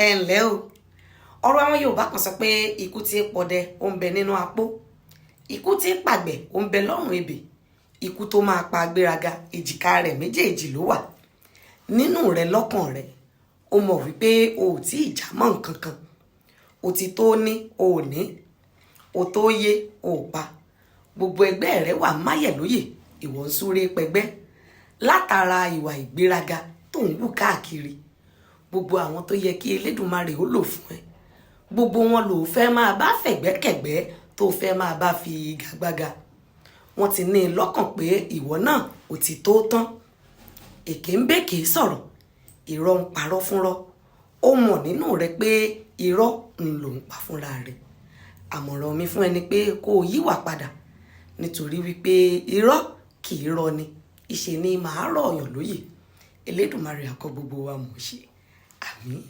Ẹ ǹlẹ́ o. Ọ̀rọ̀ àwọn Yorùbá kan sọ pé ikú tí ń pọdẹ, ó ń bẹ nínú apó; ikú tí ń pàgbẹ̀, ó ń bẹ lọ́rùn ebè; ikú tó máa pa agbéraga, èjìká rẹ̀ méjèèjì ló wà. Nínú rẹ, lọ́kàn rẹ, ó mọ̀ wípé o ò tí ì já mọ́ nǹkan kan. O ti tó ní, o ò ní o tó yé, o ò pa. Gbogbo ẹgbẹ́ rẹ wà máyẹ̀ lóyè, ìwọ ń súré pẹgbẹ́ látara ìwà ìgbéraga tó ń wù káàkiri. Gbogbo àwọn tó yẹ kí Elédùmarè ó lò fún ẹ, gbogbo wọn ló fẹ́ máa bá fẹ̀gbẹ́kẹ̀gbẹ́, tó fẹ́ máa bá fi igagbága. Wọ́n ti ní i lọ́kàn pé ìwọ náà ò ti tó tán. Èké ń bèké sọ̀rọ̀, irọ́ ń parọ́ fúnrọ́. Ó mọ̀ nínú rẹ pé irọ́ ń lò ń pa fúnra rẹ̀. Àmọ̀ràn mi fún ẹni pé kó o yíwà padà, nítorí wípé irọ́ kì í rọ ni ìṣe ni màá rọ̀ ọ̀yàn lóyè. Elédùmarè á kọ́ gbogbo wa mọ̀ ṣe. Àmín.